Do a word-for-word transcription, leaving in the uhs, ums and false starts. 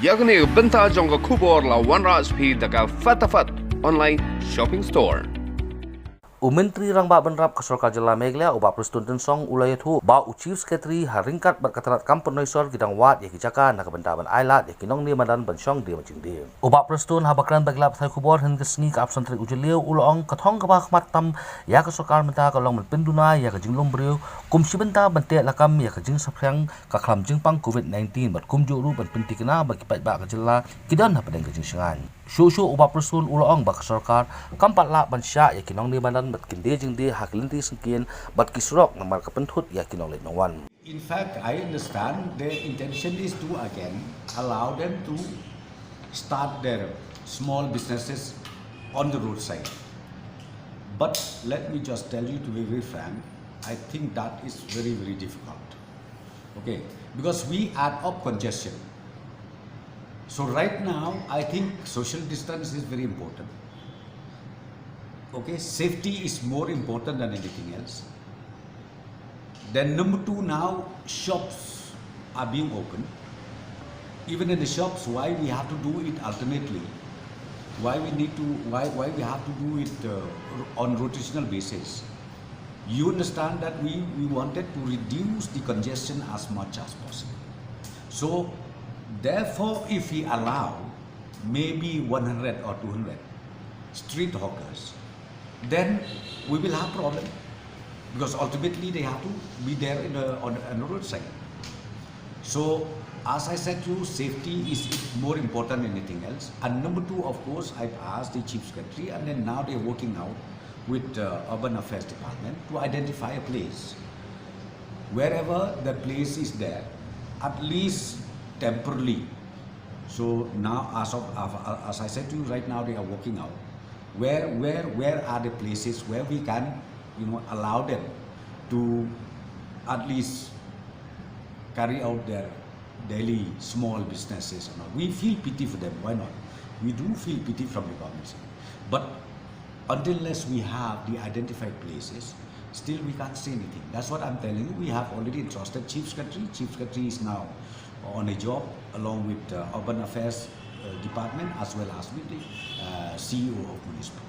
Ïa kane ka bynta jong ka khubor la wanrah sha phi da ka Fatafat Online Shopping Store. U Myntri Rangbah Bynrap ka Sorkar Jylla Meghalaya, u Bah Prestone Tynsong, u la ïathuh ba u Chief Secretary ha ryngkat bad ka tnad kam pynnongsor ki dang wad ïa ki jaka na ka bynta ban ailad ïa ki nongdie madan ban shong die ban jingdie. U Bah Prestone haba kren bad ki lad pathai khubor hynnin ka sngi ka arphew san tarik u Jylliew u la ong ka thong kaba khmat tam ïa ka sorkar mynta ka long ban pynduna ïa ka jinglong briew kum shi bynta ban teh lakam ïa ka jingsaphriang ka khlam jingpang covid nineteen bad kumjuh ruh ban pyntikna ba ki paidbah ka jylla ki don hapdeng ka jingshngaiñ. Shuh shuh u Bah Prestone u la ong ba ka sorkar kam pat lah ban shah ïa ki nongdie madan bad ki die jingdie ha ki lynti syngkien bad ki surok namar ka pynthut ïa ki nongleit nongwan. In fact, I understand their intention is to again allow them to start their small businesses on the roadside. But let me just tell you, to be very frank, I think that is very, very difficult. Okay, because we add up congestion. So right now, I think social distance is very important. Okay, safety is more important than anything else. Then number two, now shops are being opened. Even in the shops, why we have to do it alternately? Why we need to, why, why we have to do it uh, on rotational basis? You understand that we, we wanted to reduce the congestion as much as possible. So, therefore, if we allow maybe one hundred or two hundred street hawkers, then we will have problem, because ultimately they have to be there in the, on, on the roadside. So, as I said to you, safety is more important than anything else. And number two, of course, I've asked the Chief Secretary, and then now they're working out with uh, Urban Affairs Department to identify a place. Wherever the place is there, at least temporarily. So now, as of, as I said to you right now, they are working out where, where, where are the places where we can, you know, allow them to at least carry out their daily small businesses and all. We feel pity for them. Why not? We do feel pity from the government side. But until unless we have the identified places, still we can't say anything. That's what I'm telling you. We have already entrusted Chief Secretary. Chief Secretary is now on a job along with uh, Urban Affairs uh, Department as well as with the uh, C E O of Municipal.